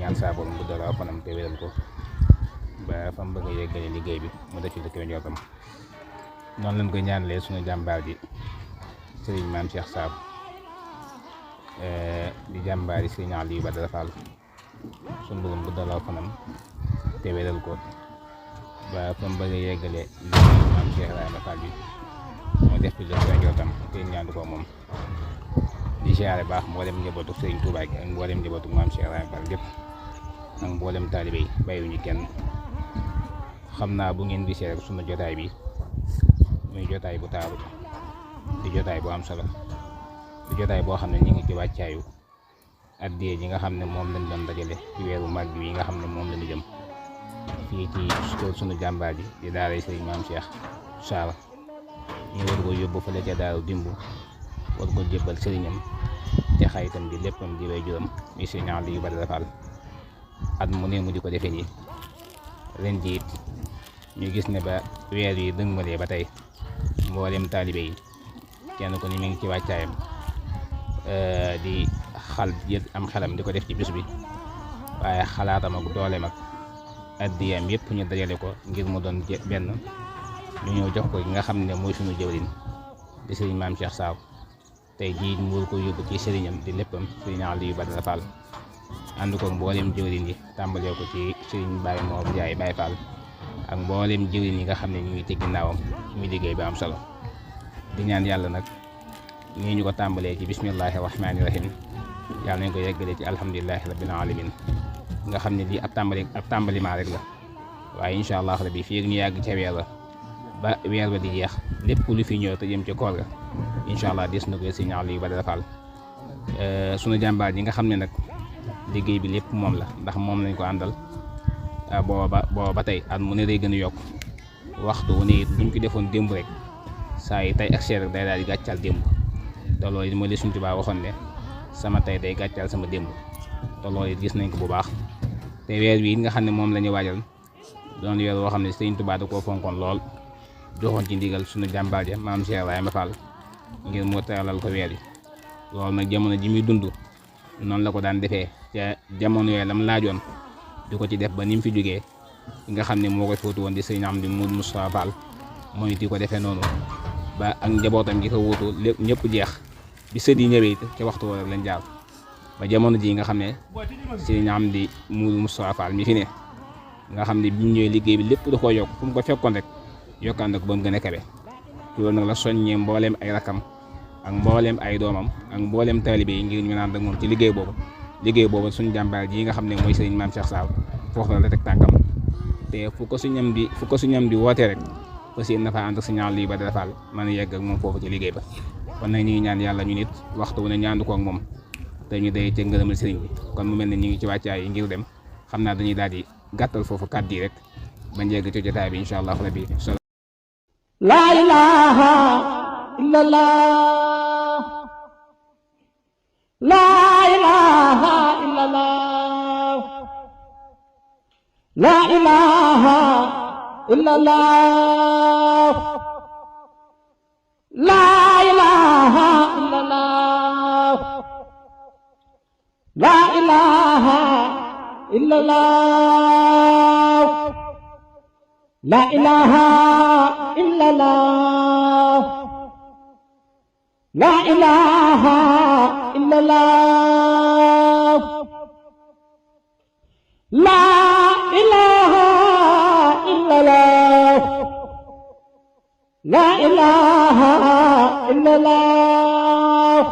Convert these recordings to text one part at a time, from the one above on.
ñaan saa borom bu dara fanam te wéral ko ba fa mu bëgg a yeggale liggéey bi mu def ci dëkk bi njortam noonu lañ koy ñaanalee suñu jàmbaar ji sëriñ Maam Cheikh Sarr di jàmbaari sëriñ Aliou Badara Fall suñu borom bu dara fanam te wéral ko ba fa mu bëgg a yeggale liggéey Maam Cheikh Ibrahima Fall bi mu def ci dëkk bi njortam te ñaandu ko moom di siyaare baax mboolem njabootu Sëriñ Tuubaa gi ak mboolem njabootu Maam Cheikh Ibrahima Fall gépp ak mboolem taalibe yi bàyyiwuñu kenn xam naa bu ngeen gisee rek sunu jotaay bi muy jotaay bu taaru di jotaay bu am solo di jotaay boo xam ne ñu ngi ci wàccaayu addiyee ji nga xam ne moom lañ doon dajale ci weeru màgg yi nga xam ne moom lañu jëm fii ci kër sunu jàmbaar ji di daaray Sëriñ Maam Cheikh Sarr ñu war ko yóbbu fële ca daaru dimbu war ko jébbal sëriñam te xayitam di léppam di way juróom muy Sëriñ Aliou Badara Fall at mu ne mu di ko defee nii ren ji it ñu gis ne ba weer yi dëngmalee ba tey mboolem taalibe yi kenn ku ni mi ngi ci wàccaayam di xal jël am xelam di ko def ci bis bi waaye xalaatam ak dooleem ak addiyam yëpp ñu dajale ko ngir mu doon benn ñu ñëw jox ko ki nga xam ne mooy suñu jëwriñ di Sëriñ Maam Cheikh Sarr tey jii mu war ko yóbbu ci sëriñam di léppam Sëriñ Aliou Badara Fall ànd ko mboolem jëwriñ yi tàmbalee ko ci Sëriñ Baye Mor Ndiaye Baye Fall ak mboolem jëwriñ yi nga xam ne ñu ngi ci ginnaawam muy liggéey ba am solo di ñaan yàlla nag nii ñu ko tàmbalee ci bismillahi rahmaani rahim yàlla nañ ko yeggalee ci alhamdulilahi rabbil alamin nga xam ne lii ab tàmbalimaa rek la waaye incha allah rabbi fii ñu yàgg ca weer ba weer ba di jeex lépp lu fi ñëw te jëm ci koor ga incha allah des na ko Sëriñ Aliou Badara Fall sunu jàmbaar ji nga xam ne nag liggéey bi lépp moom la ndax moom lañ ko àndal booba ba tey at mu ne day gën a yokk waxtu wu ne it buñ ko defoon démb rek saa yi tey ak seet rek day daal di gàccal démb te loolu it mooy li Sëriñ Tuubaa waxoon ne sama tey day gàccal sama démb te loolu it gis nañ ko bu baax te weer wi it nga xam ne moom la ñu waajal doon weer woo xam ne Sëriñ Tuubaa da koo fonkoon lool joxoon ci ndigal sunu jàmbaar ja Maam Cheikh Ibrahima Fall ngir mu teelal ko weer yi loolu nag jamono ji muy dund noonu la ko daan defee ca jamono yooyu lam laajoon di ko ci def ba ni mu fi jógee nga xam ne moo koy fóotu woon di Sëriñ Amdi Moustapha Fall mooy di ko defee noonu ba ak njabootam gi ko wuutu lépp ñëpp jeex bi sët yi ñëwee it ca waxtu woo rek lañ jaar ba jamono ji nga xam ne Sëriñ Amdi Moustapha Fall mi fi ne nga xam ne bi ñu ñëwee liggéey bi lépp da koo yokk fu mu ko fekkoon rek yokkaan na ko ba mu gën a kawe loolu nag la soññee mbooleem ay rakam ak mbooleem ay doomam ak mbooleem taalibe yi ngir ñu naan ak moom ci liggéey boobu suñu jàmbaar ji nga xam ne mooy Sëriñ Maam Cheikh Sarr foofu la teg tànkam te fu ko suñam di wootee rek aussi na fa ànd ak Sëriñ Aliou Badara Fall mën a yegg ak moom foofu ci liggéey ba kon nag ñu ngi ñaan yàlla ñu nit waxtu wu ne ñaandu ko ak moom te ñu day ca ngërëmal sëriñ bi kon mu mel ne ñu ngi ci wàccaay yi ngir dem xam naa dañuy daal di gàttal foofu kàddu yi rek ba njegg ci jotaay bi incha allah rabbi La ilaha illallah La ilaha illallah La ilaha illallah La ilaha illallah La ilaha illallah La ilaha illallah La ilaha illallah La ilaha illallah La ilaha illallah La ilaha illallah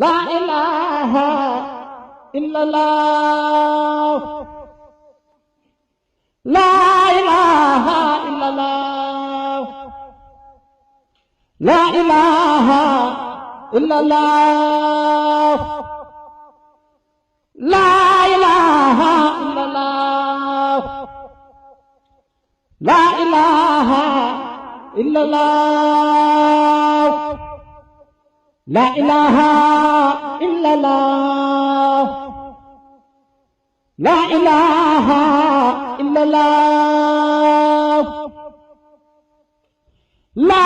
La ilaha illallah La ilaha illallah La ilaha illallah La ilaha illallah La ilaha illallah La ilaha illallah La ilaha illallah La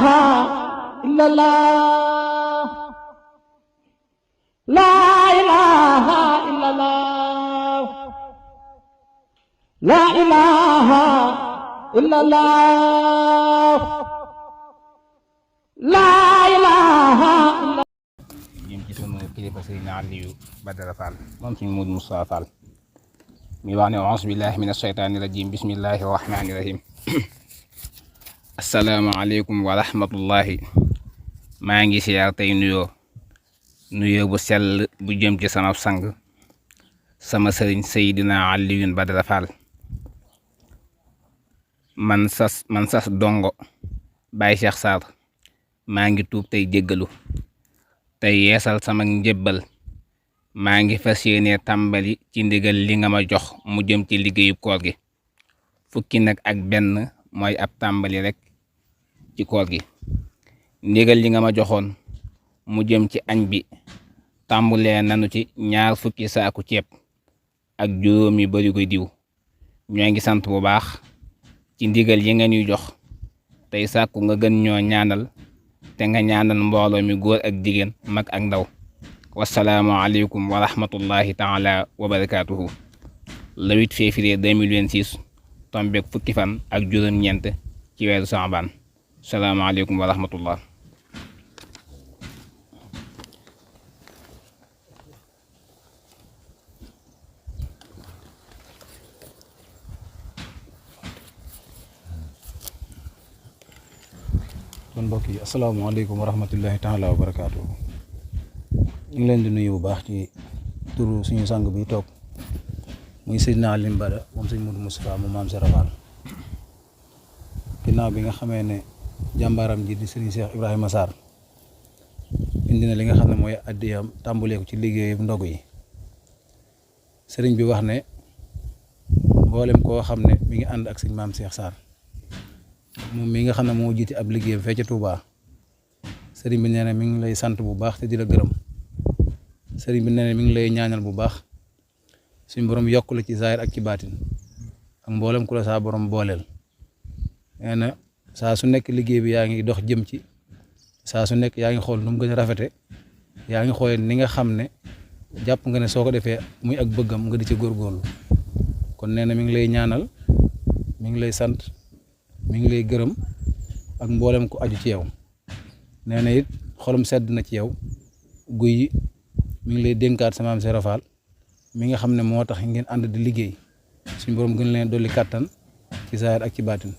إلا الله لا إله إلا الله لا إله إلا الله لا إله إلا jëm ci sunu kilifa Sëriñ Aliou Badara Fall moom suñu Modou Moustapha Fall mi wax ne auzu billahi min asheytaani rajim bismillahi rahmani rahim asalaamaaleykum wa rahmatullahi maa ngi siyaar tey nuyoo bu sell bu jëm ci sama sang sama sëriñ Seydina Aliou Badara Fall man sas dongo Baye Cheikh Sarr maa ngi tuub tey jéggalu tey yeesal sama njëbbal maa ngi fas yéene tàmbali ci ndigal li nga ma jox mu jëm ci liggéeyu koor gi fukki nag ak benn mooy ab tàmbali rek ci koor gi ndigal li nga ma joxoon mu jëm ci añ bi tàmbulee nanu ci 2 fukki saaku ceeb ak juróomi barigo diw ñoo ngi sant bu baax ci ndigal yi nga ñuy jox tey sàkku nga gën ñoo ñaanal te nga ñaanal mbooloo mi góor ak jigéen mag ak ndaw wasalaamu aleykum wa rahmatullahi taala wa barakaatuhu le 8 février 2026 tombeek fukki fan ak juróom-ñeent ci weeru Saabaan salaamu aleykum wa rahmatullah kon mbokk yi asalaamaaleykum wa rahmatullahi taala wa barakaatu ñu ngi leen di nuyu bu baax ci turu suñu sang bi toog muy Seydina Aliou Bada moom sëñ Modou Moustapha mu maam Serap Fall ginnaaw bi nga xamee ne jàmbaaram ji di Serigne Cheikh Ibrahima Sarr indi na li nga xam ne mooy addiyam tàmbalee ko ci liggéeyu ndogu yi sëriñ bi wax ne mboolem koo xam ne mi ngi ànd ak sëñ maam Cheikh Sarr moom mi nga xam ne moo jiite ab liggéeyam fee ca Touba sëriñ bi nee na mi ngi lay sant bu baax te di la gërëm sëriñ bi nee na mi ngi lay ñaanal bu baax suñ borom yokk la ci zaahir ak ci baatin ak mboolem ku la saa borom booleel nee na saa su nekk liggéey bi yaa ngi dox jëm ci saa su nekk yaa ngi xool nu mu gën a rafete yaa ngi xoolee ni nga xam ne jàpp nga ne soo ko defee muy ak bëggam nga di ci góorgóorlu kon nee na mi ngi lay ñaanal mi ngi lay sant mi ngi lay gërëm ak mboolem ku aju ci yow nee na it xolam sedd na ci yow guy mi ngi lay dénkaat sa maam Serap Fall mi nga xam ne moo tax ngeen ànd di liggéey suñ borom gën leen dolli kàttan ci zaahir ak ci baatin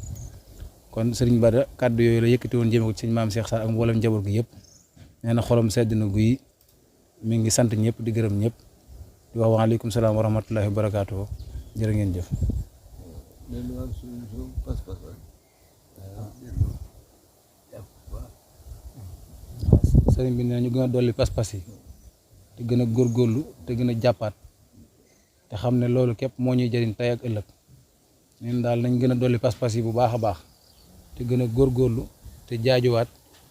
kon sëriñ Bada kàddu yooyu la yëkkati woon jëme ko ci sëñ maam Cheikh Sarr ak mboolem njaboot gi yëpp nee na xolam sedd na guy mi ngi sant ñëpp di gërëm ñëpp di wax waaleykum salaam wa rahmatullahi wa barakaatuhu jërë ngeen jëf. sëriñ bi nee na ñu gën a dolli pas-pas yi te gën a góorgóorlu te gën a jàppaat te xam ne loolu képp moo ñuy jëriñ tey ak ëllëg neen daal nañ gën a dolli pas-pas yi bu baax a baax te gën a góorgóorlu te jaajuwaat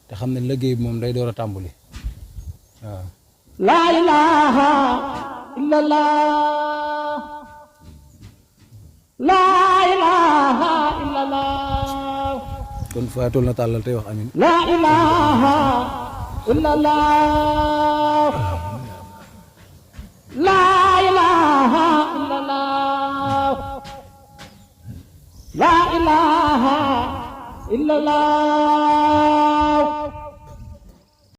te xam ne liggéey bi moom day door a tàmbali waaw. لا إله إلا الله لا إله إلا الله kon faatul na tàllal tey wax amin. لا إله إلا الله لا إله إلا الله لا إله إلا الله